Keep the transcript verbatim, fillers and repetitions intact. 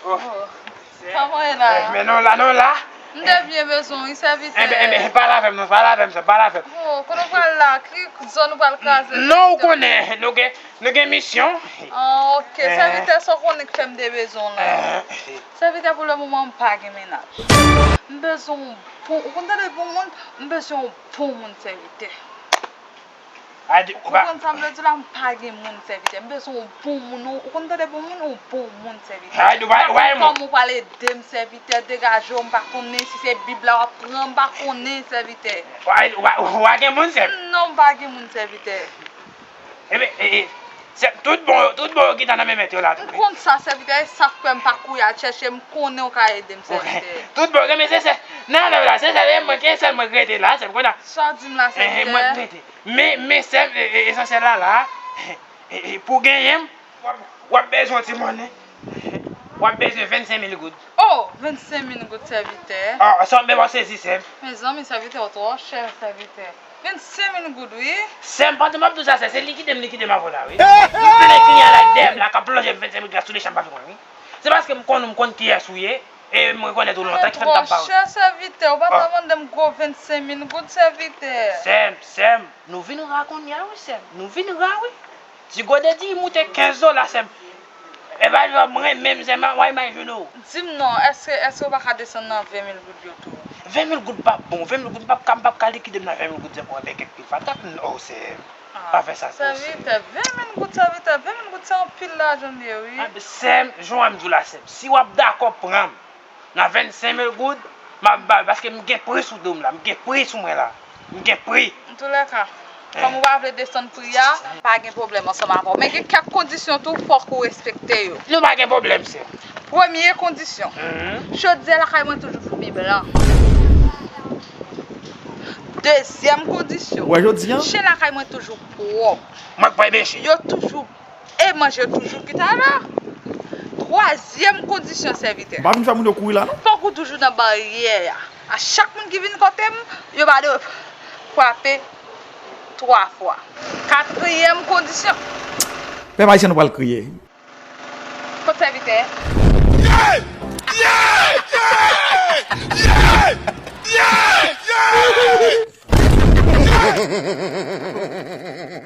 Oh. Kòman w ye la? Eh, men non la, non la. M te byen bezwen w, wi, sèvitè. Enben, enben, pale avè m non, pale avè m, sè, pale avè m. Oh, kote w pral la? Ki zòn ou pral kraze? Non, ou konnen, nou gen, nou gen misyon. Ah, ok. Eh. Sèvitè, sa w konnen k fè m te bezwen w la. Eh. Sèvitè, pou le moman, m pa gen mennaj. M bezwen w bon, ou konn tande bon moun? M bezwen w bon moun, sèvitè. Ay, di, ou Ou pa konn sa m vle di w la, m pa gen moun, sèvitè. M bezwen yon bon moun, ou, ou konn tande bon moun, yon bon moun, sèvitè. Ay, ou pa, ou pa gen moun. Kòman ou pral ede m, sèvitè? Degaje w, m pa konnen si se Bib la w ap pran, m pa konnen, sèvitè. Ay, ou pa, ou pa gen moun, sèm? Non, m pa gen moun, sèvitè. Enben, e, e, sèm, tout bon yo, tout bon yo gentan nan men mèt yo la tou, wi. M konn sa, sèvitè, e sa k fè m pa kouri al chèche, m konnen w ka ede m, sèvitè. Tout bon, men se sèl, nan lè la, se sèl, e mwen, ke sèl mwen k rete la, sèm, konn sa. Sa w di m la, sèvitè? Mwen k rete. Men, men sèm, e, e, esansyèl la, la, e, e, pou genyen m, w ap, w ap bezwen yon ti monnen. W ap bezwen vennsenk mil goud. Oh, vennsenk mil goud, sèvitè. Ah, sa w ap bezwen sezi, sèm. Mezanmi, sèvitè, w twò chè, sèvitè. Vennsenk mil goud, wi. Sèm, pandan m ap di w sa, sèm, se likide m, likide m avè w la, wi. Tout lè kliyan la dèyè m la, k ap lonje m vennsenk mil goud la sou de chan, m pa fè konn, wi. Se paske m konn ou, m konn kiyès ou ye. E m rekonèt ou lontan, ki fè m t ap ba w. Twò chè, sèvitè, ou pa ta mande m gwo vennsenk mil goud, sèvitè. Sèm, sèm, nou vin ra kounye a, wi, sèm. Nou vin ra, wi. Ti gode di moute kenz dola, sèm. E pa jwe mwen menm, sèm, why my, you know. Di m non, èske, èske ou pa ka desann nan ven mil goud yo tou? Ven mil goud p ap bon, ven mil goud m p ap ka, m p ap ka likide m nan ven mil goud, sèm, pou enben kèk pil patat, non, sèm. Pa fè sa tou, sèm. Sèvitè, ven mil goud, sèvitè, ven mil goud se anpil lajan li ye, wi. Ah, sèm, jan m di w la, sèm, si w ap dakò pran m nan vennsenk mil goud, m ap ba w, paske m gen pri sou do m la, m gen pri sou mwen la. M gen pri. Antoulèka, kòm ou pa vle desann pri a, pa gen pwoblèm ansanm avè w. Men gen kèk kondisyon tou, fòk ou respekte yo. Nou pa gen pwoblèm, sèm. Premye kondisyon, chodiè lakay mwen toujou foubi blan. Dezyèm kondisyon, chen lakay mwen toujou pwòp. Mwen k pral benche. Yo toujou, e manje yo toujou ki ta la. Twazyèm kondisyon, sèvitè. M pa vin fè moun yo kouri la, non. Fòk ou toujou nan baryè a. A chak moun ki vin kote m, yo ba de frape twa fwa. Katriyèm kondisyon. Pèp ayisyen, nou pral kriye. Kot sèvitè?